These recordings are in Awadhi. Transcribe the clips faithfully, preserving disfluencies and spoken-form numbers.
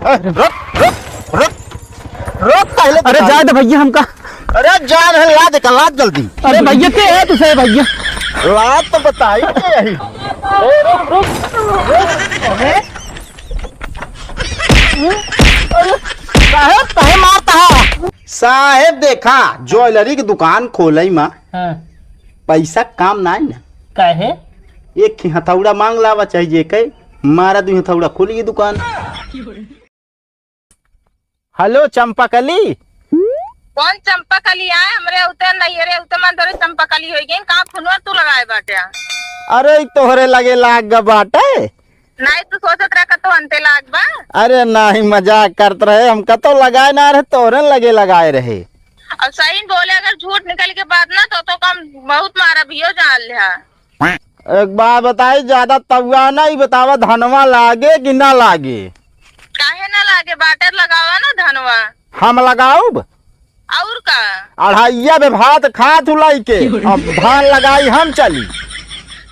ए, रुक, रुक, रुक, रुक, पहले अरे, बता। जाए दे भइया हमका। अरे, जान है, लाद का, लाद जल्दी। अरे भइया, के है तुसे भइया? लाद तो बताई के यही। ए, रुक, रुक, रुक। अरे, अरे, साहेब, काहे मारता है? साहेब, देखा, ज्वेलरी की दुकान खोलई मा हाँ। पैसा काम ना है ना। काहे? एक ही हथौड़ा मांग लावा चाहिए, कई मारा दू हथौड़ा खोली ये दुकान। हेलो चंपाकली। कौन चंपाकली आए? हमरे उते नहीं रे, उते मन तोरे चंपाकली होई गई। कहाँ फोनवा तू लगाए बाटे? अरे, ई तोहरे लगे लाग ग बाटे। नहीं, तू सोचत रह कतो अंते लाग बा। अरे नहीं, मजाक करत रहे, हम कतो लगाए ना रहे, तोहरे लगे लगाए रहे। अब सही बोले, अगर झूठ निकल के बात ना तो, तो कम बहुत मारा भी हो जान लिहा। एक बात बताई, ज्यादा तउआ ना, ई बतावा, धनवा लागे कि ना लागे? काहे ना लागे? बाटे लगावा ना धनवा। हम लगाउब? और का? अढ़ाइया बे भात खात हूँ लइके, अब धान लगाई हम चली।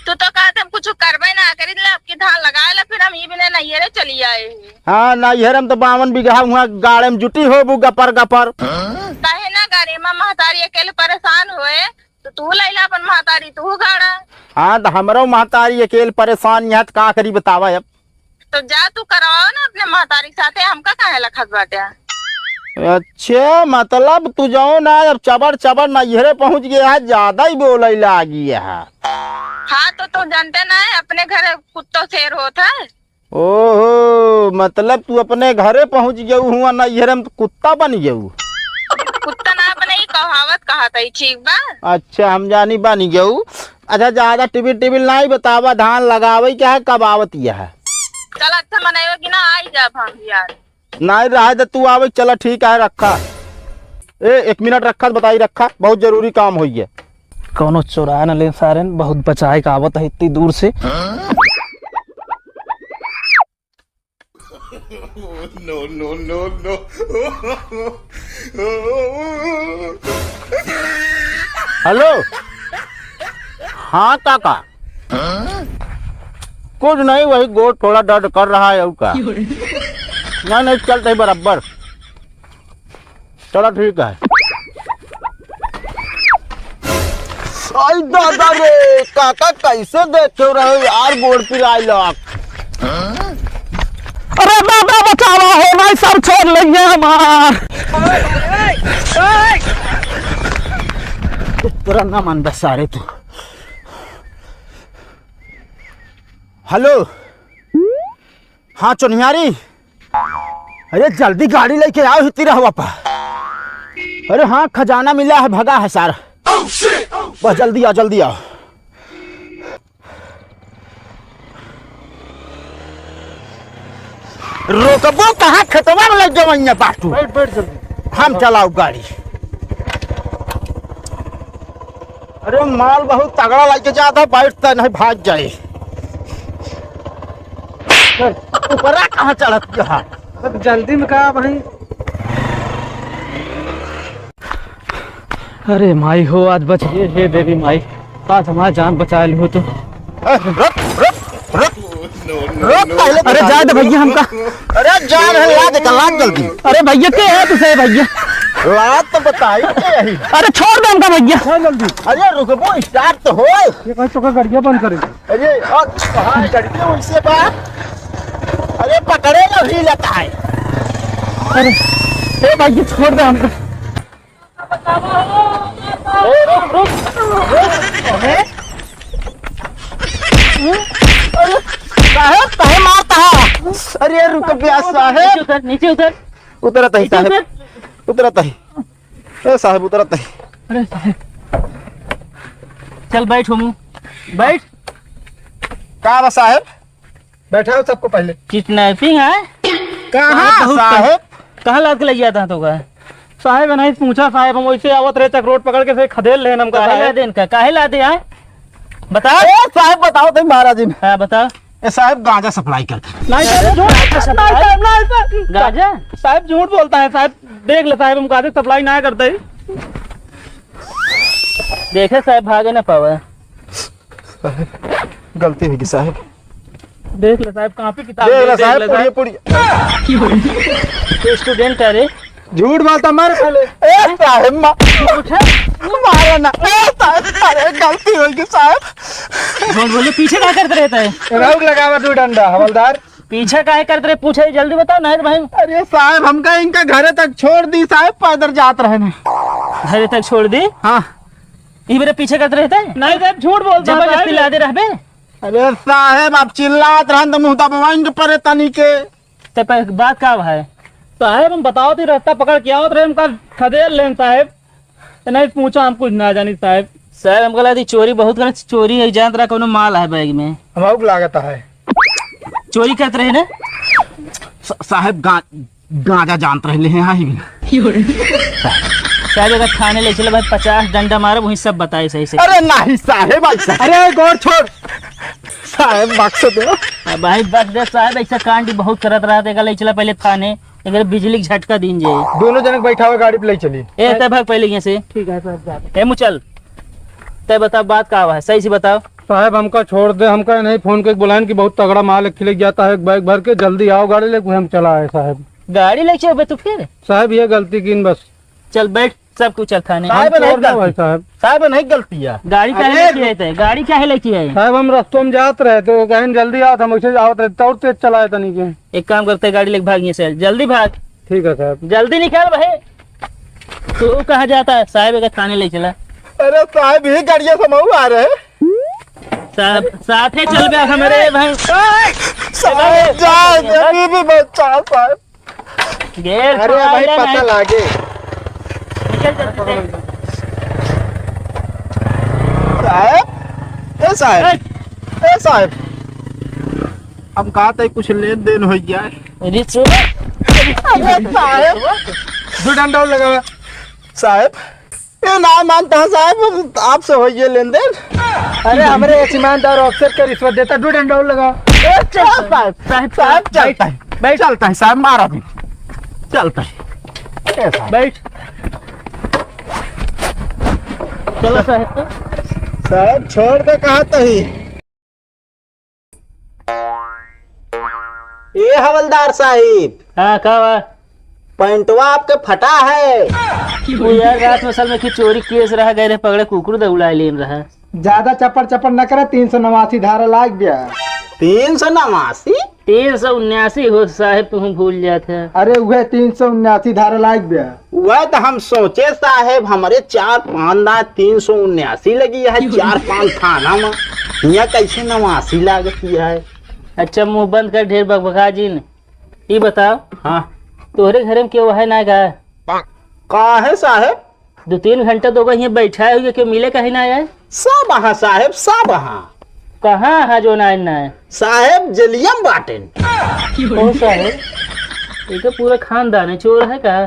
तू तो कहते हम कुछ करबे ना करी, ले आपकी धान लगा ले, फिर हम ई बिना नैहरे चली आए हैं। हाँ, नैहर में तो बावन बीघा हुआ गाड़े में जुटी होबू गपर गपर। काहे ना गाड़ी में महतारी अकेले परेशान होए, तो तू लैला अपन महतारी, तू गाड़ा। हाँ, तो हमरो महतारी अकेल परेशान यहाँ, तो का करी बतावा अब? तो जा तू करवाओ ना अपने महतारी के साथे, हमका काहे लखत बाटे? अच्छा, मतलब तू जाओ ना, अब चबर चबर नैहरे पहुँच गया है, ज्यादा ही बोले लागी है। हाँ, तो तू जानते ना है, अपने घर कुत्तो शेर होत है। ओहो, मतलब तू अपने घरे पहुँच गयू हुआ, नैहरे में तो कुत्ता बन गयू। कुत्ता ना बने, ई कहावत कहा था, ई ठीक बा। अच्छा, हम जानी बन गयू। अच्छा, ज्यादा टिबिल टिबिल नाई बतावा, धान लगावे क्या है, कब आवत यह है? चल अच्छा, मनइयो कि ना, आई जाब हम यार। नाई रहे तो तू आवे, चला ठीक है, रखा। ए, एक मिनट रखा, बताई रखा, बहुत जरूरी काम होई है। कौनो चोरा न ले सारे, बहुत बचाए का आवत है इतनी दूर से। No, no, no, no। हेलो। हाँ काका। कुछ नहीं, वही गोड़ थोड़ा दर्द कर रहा है, और का? नहीं, नहीं, चलते ही बराबर। चलो ठीक है। आई दादा रे, काका कैसे देखे रहे यार, गोड़ पिराए लग। अरे दादा बचावा हो, भाई सब छोड़ लेंगे हमार। तोरा ना मन बस सारे तू। हेलो। हाँ चोनिहारी, अरे जल्दी गाड़ी लेके आओ हिती रहवा पा। अरे हाँ, खजाना मिला है, भगा है सारा। बस जल्दी आओ, जल्दी आओ। रोकबो कहाँ, खेतवा में लग जाओ यहाँ बाटू। बैठ, बैठ जल्दी। हम चलाओ गाड़ी। अरे माल बहुत तगड़ा लाइके जात है, बैठता नहीं भाग जाए। ऊपरा कहाँ चढ़त यहाँ? अब जल्दी में का भाई? अरे माई हो, आज बच गए, हे देवी माई, आज हमार जान बचा लिहो तो। ए, रुक, रुक, रुक। रुक, पहले अरे बता। जाए दे भैया हमका। अरे जान है, लाद का, लाद जल्दी। अरे भैया, के है तुसे भैया? लाद तो बताई के यही। अरे छोड़ दे हमका भैया। चल जल्दी। अरे रुकबो, start तो होए। ये कहीं तो का गड़िया बंद करे। अरे, और कहाँ गड़िया वैसे बा? अरे पकड़े ना ही लेता है। अरे, ए भैया छोड़ दे हमका। ए, रुक, रुक, रुक। अरे। अरे, साहेब, काहे मारता है? अरे, रुक बे, साहेब। नीचे उतर, नीचे उतर। उतरत ही, नीचे साहेब। उतर। उतरत ही। ए, साहेब, उतरत ही। अरे, साहेब। चल, बैठ, हमू। बैठ। का बा, साहेब? बैठाओ सबको पहले। Kidnapping है? कहाँ, बहुत साहेब? कहाँ लाद के लइ जाता है तो का? साहेब, नहीं पूछा साहेब, हम वैसे आवत रहे, चक रोड पकड़ के से खदेल रहे हमका काहे साहेब। लादे इनका? काहे लादे आए? बता। ए, साहेब, बताओ तुम महाराज जी। हाँ, बता। ए, साहेब, गांजा supply करते हैं। नहीं, साहेब, झूठ, गांजा supply? नहीं, साहेब, नहीं, साहेब। गांजा? साहेब, झूठ बोलता है, साहेब। देख ले, साहेब, हम गांजा supply ना करते ही। देखे, साहेब, भागे ना पावे। साहेब, गलती होगी साहेब। देख ले साहेब, कॉपी किताब देख ले, देख साहेब, ले पुड़िया, साहेब। पुड़िया। तो स्टूडेंट है रे। झूठ बोलता, मार खा ले। ए साहेब, मा-, मारा ना। ए साहेब, अरे गलती हो गई साहेब। बोल, बोले, पीछे का करते रहता है? रोक लगावा दो डंडा, हवलदार। पीछे काहे करत रहे, पूछे, जल्दी बताओ, नहीं तो भाई। अरे साहेब, हमका इनका घरे तक छोड़ दी साहेब, पैदल जात रहे ने। घरे तक छोड़ दी? हाँ। ई मेरे पीछे करत रहते? नहीं साहेब, झूठ बोलता है जबरदस्ती साहेब। लादे रहबे? अरे साहेब, आप चिल्लात रहन तो मुँह दबवाइन के परे तनी के। ते पे बात का है? साहेब, हम बताओ थी, रास्ता पकड़ के आवत रहे, हमका खदेड़ लेन साहेब। नहीं पूछो, हम कुछ ना जानी साहेब। साहेब, हमका लागत चोरी बहुत करत, चोरी है, जानत रहा कौनो माल है बैग में। हमहू के लागत है। चोरी करत रहे ना? स-, साहेब, गा-, गांजा जानत रहे ले हैं, हाँ ही भी। साहेब, अगर थाने ले चले भाई, पचास डंडा मारब, वहीं सब बताए सही से। अरे नहीं साहेब, ऐसा। अरे गोड़ छोड़। साहेब, बख्श दो। हाँ भाई, बख्श दे साहेब, ऐसा कांड बहुत करत रहत, एका ले चला पहले थाने। अगर बिजली के झटका दीन जाए। दोनों जने के बैठावे गाड़ी पे ले चली। ए, तै भाग पहले यहाँ से। ठीक है सर, जाते। ए, मुचल, तै बताओ, बात का हुआ है, सही से बताओ। साहेब, हमका छोड़ दे, हमका नहीं फोन करके बुलाएन कि बहुत तगड़ा माल एक लेके जाता है, एक बैग भर के, जल्दी आओ गाड़ी लेके, हम चला आए साहेब। गाड़ी लेके अबे तू फिर? साहेब, ये गलती कीन बस। चल बैठ, सब कुछ चल थाने। साहेब, हम नहीं छोड़ दे भाई गलती। साहेब। साहेब, नहीं गलती है। गाड़ी काहे अरे लेके आए थे? गाड़ी काहे लेके आए? साहेब, हम रस्तों में जात रहे, तो कहेन जल्दी आओ, हम वैसे आवत रहे, तो और तेज चलाए तनी के। एक काम करते, गाड़ी लेके भाग यहाँ से, जल्दी भाग। ठीक है साहेब। जल्दी निकल भाई। तू कहाँ जाता है? साहेब, एक थाने ले चला। अरे साहेब, ये गाड़िया से मऊ आ रहे हैं। साहेब, साथे चल बे हमरे भाई। साहेब, जान, अभी भी बचा साहेब। गेर अरे भाई, पता लागे। निकल जल्दी से। साहेब, ए साहेब, ए! ए साहेब, हम कहा था कुछ लेन देन हो गया है। अरे चुप। अरे साहेब, दो डंडा और लगावा। साहेब, ये ना मानता है साहेब, आपसे हो ये लेन देन। अरे, हमरे एक ईमानदार अफसर के रिश्वत देता, दो डंडा और लगा। ए, चल साहेब, साहेब, साहेब, चलता है, बैठ। चलता है साहेब, मारा भी। चलता है। ए साहेब। बैठ। चलो साहेब। साहेब, छोड़ दे, कहा तही। ए हवलदार साहिब। हाँ, का बा? पैंटवा आपके फटा है। वो यार, रात में असल में कि चोरी केस रह गए रहे, पकड़े कुकुर दौड़ा लेन रहा। ज्यादा चपर चपर न करे, तीन सौ नवासी धारा लाग गया। तीन सौ नवासी? तीन सौ उन्यासी हो साहेब, तुम भूल जात है। अरे, वह तीन सौ उन्यासी धारा लाग गया। वह तो हम सोचे साहेब, हमरे चार पान ना तीन सौ उन्यासी लगी है, चार पान थाना में, हियाँ कैसे नवासी लागत है? अच्छा, मुंह बंद कर, ढेर बकबका जिन। ई बताओ, हाँ। तोहरे घरे में केहू है ना का? का है साहेब? दो तीन घंटा तो हियाँ बैठा है, केहू मिले काहे ना आए? सब हाँ साहेब, सब हाँ। कहाँ हाँ जो ना आए ना आए? साहेब, जेलिया में बाटेन। ओ साहेब, ये तो पूरा खानदान है, चोर है का?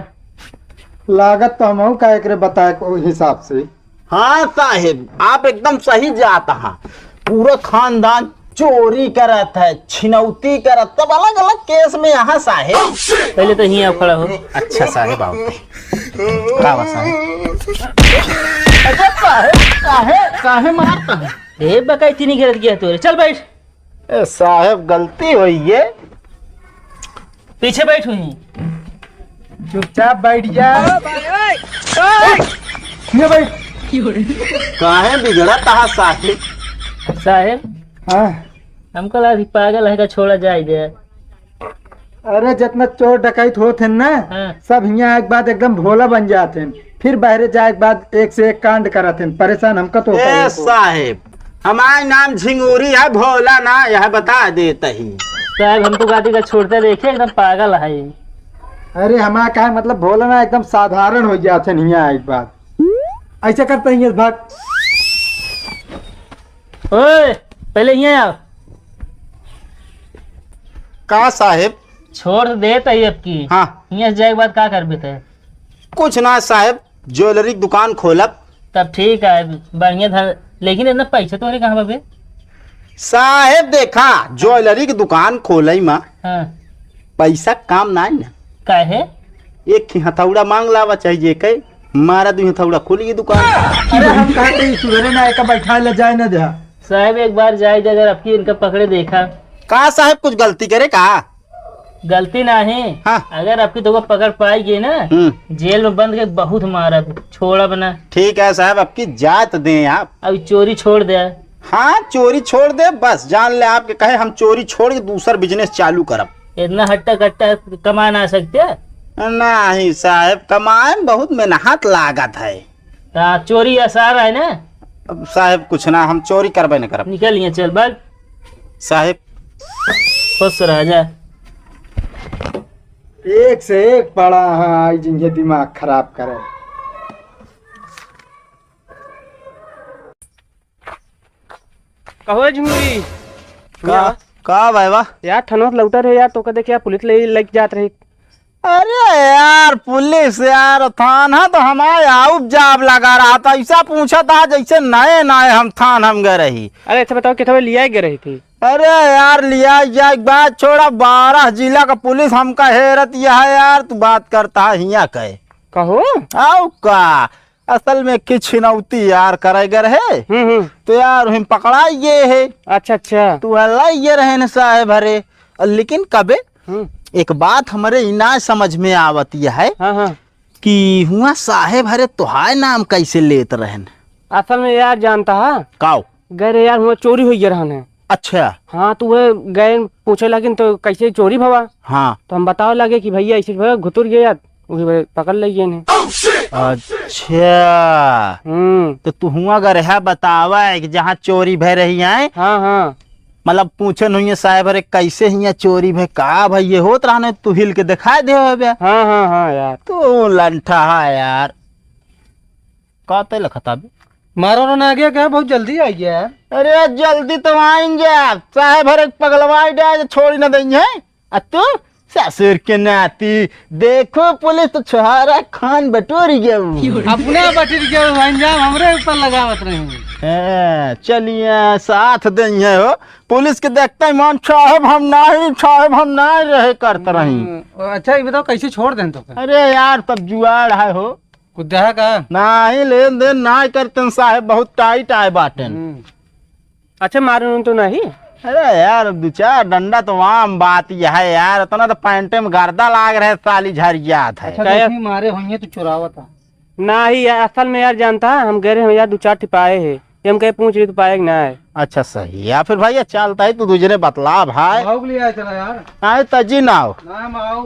लागत तो हमहू का एकरे बताए को हिसाब से। हाँ साहेब, आप एकदम सही जात हाँ। पूरा खानदान चोरी करत है, छिनौती करत, सब अलग-अलग केस में यहाँ साहेब। पहले तो हियाँ खड़ा हो। अच्छा साहेब, आओ। का बा साहेब? अच्छा साहेब, काहे, काहे मारता है? ए, बकैती नहीं करत गया तोरे। चल बैठ। ए साहेब, गलती होई है। पीछे बैठ हुई। चुपचाप बैठ जा। ये बैठ। काहे बिगड़ा तहा साहेब? साहेब, हाँ। हमको लगा कि पागल है का, छोड़ा जाए दे। अरे, जितना चोर डकैत होत हैं ना, हाँ। सब हियाँ आए के बाद एकदम भोला बन जात हैं, फिर बहरे जाए के बाद एक से एक कांड करत हैं। परेशान हमका तो ए होता है। साहेब, हमार नाम झिंगूरी है, भोला ना, यह बता देत ही। साहेब, हम तो गाड़ी का छोड़ते देखे, एकदम पागल है। अरे, हमार का मतलब, भोला ना, एकदम साधारण हो जात है हियाँ आए के बाद। ऐसे करते ही भाग। ओए, पहले हियाँ आओ। का साहेब? छोड़ देत ही अब की। हाँ। हियाँ से जाए के बाद का करबे ते? कुछ ना साहेब, ज्वेलरी की दुकान खोलब। तब ठीक है, बढ़िया धन, लेकिन इतना पैसा तोहरे कहाँ बा बे? साहेब देखा, ज्वेलरी की दुकान खोलई मा हाँ। पैसा काम ना आई ना। काहे? एक ही हथौड़ा मांग लावा चाहिए, कई मारा दू हथौड़ा खोली ये दुकान। अरे हम कहा थे सुधरे ना, एका बैठा ले जाए ना दे। साहेब एक बार जाए दे, अगर अब की इनका पकड़े देखा। का साहेब, कुछ गलती करे का? गलती नाही। हाँ। अगर अबकी तोहका पकड़ पाई गई ना, हम्म। जेल में बंद के बहुत मारब, छोड़ब ना। ठीक है साहेब, अबकी जात दें आप। अब चोरी छोड़ दे। हाँ, चोरी छोड़ दे, बस जान ले, आपके कहे हम चोरी छोड़ के दूसर business चालू करब। इतना हट्टा कट्टा कमा ना सकते? नहीं साहेब, कमाए में बहुत मेहनत लागत है। हाँ, चोरी आसान है ना? अब साहेब कुछ ना, हम चोरी करबे न करब। निकल यहाँ, चल, भाग। साहेब। खुश रह जा। एक से एक पड़ा है, आई जिंगे दिमाग खराब करे। कहो ए झुमरी। का, का भाई बा? यार, थाना से लौटा रहे यार, तोका देख यार, पुलिस ले, लेके जात रही। अरे यार, पुलिस यार, थाना तो हमारे आउब जाब लगा रहा था, ऐसा पूछा था जैसे नए नए हम थान हम गए रही। अरे अच्छा बताओ, कितने लिया गए रही थी? अरे यार, लिया जाए के बात छोड़ा, बारह जिला का पुलिस हमका हेरत यह है यार, तू बात करता है हिया कहे। कहो? आओ का, असल में की छिनौती यार करे गए रहे, हम्म, हम्म। तो यार हम पकड़ाई गए है। अच्छा, अच्छा। तू हलाई गए रहे न साहेब हरे, लेकिन कबे हम्म। एक बात हमरे ई ना समझ में आवत यह है हाँ, हाँ। कि हुआ साहेब हरे तोहार नाम कैसे लेत रहन? असल में यार जानता है काओ? गए रहे यार, हुआ चोरी हुई रहन है। अच्छा। हाँ, तो वह गए पूछे लगिन तो कैसे चोरी भवा? हाँ। तो हम बतावे लगे कि भैया ऐसे भैया घुतुर गया, वही भाई पकड़ ले गए ने। अच्छा। हम्म। तो तू हुआ अगर है बतावा है कि जहाँ चोरी भय रही है, हाँ, हाँ। मतलब पूछे नहीं है साहेब, अरे कैसे हियाँ चोरी भय, का भाई ये होत रहने, तू हिल के दिखाई दे हो बे। हाँ, हाँ, हाँ यार। तू लंठा है यार। का तय लखत आबे? मारो रो ना आ गया क्या? बहुत जल्दी आ गया यार। अरे जल्दी तो आइन जा, साहेब हरे पगलवाई डाय छोड़ी न दई है। आ तू ससुर के नाती, देखो पुलिस तो छोहारा खान बटोरी गयो। अपने बटोरी गयो, अंजाम हमरे ऊपर लगावत रही। हाँ, चलिए साथ दई है हो। पुलिस के देखते ही मान साहेब हम नहीं, साहेब हम नहीं रहे करत रही। हम्म, अच्छा ये बताओ कैसे छोड़ दें तो? अरे यार तब जुआड़ है हो। कुछ देहा का? नाही, लेन देन नाही करतेन साहेब, बहुत टाइट आए बाटेन। हम्म। अच्छा, मारन तो नहीं? अरे यार, दो चार डंडा तो आम बात यह है यार, इतना तो पैंटे में गर्दा लाग रहे, साली झरियात है। अच्छा, काहे? देखी मारे होइए तो चुरावत है। नाही यार, असल में यार जानता है, हम गए रहे यार, दो चार ठिपाए है, ये हम कहे पूछ रही तो पाए कि ना है। अच्छा सही है, फिर भैया चलता है, तू दूसरे बतला भाई। आओ के लिए आए चला यार। नाही तजी ना हो। ना हम आओ।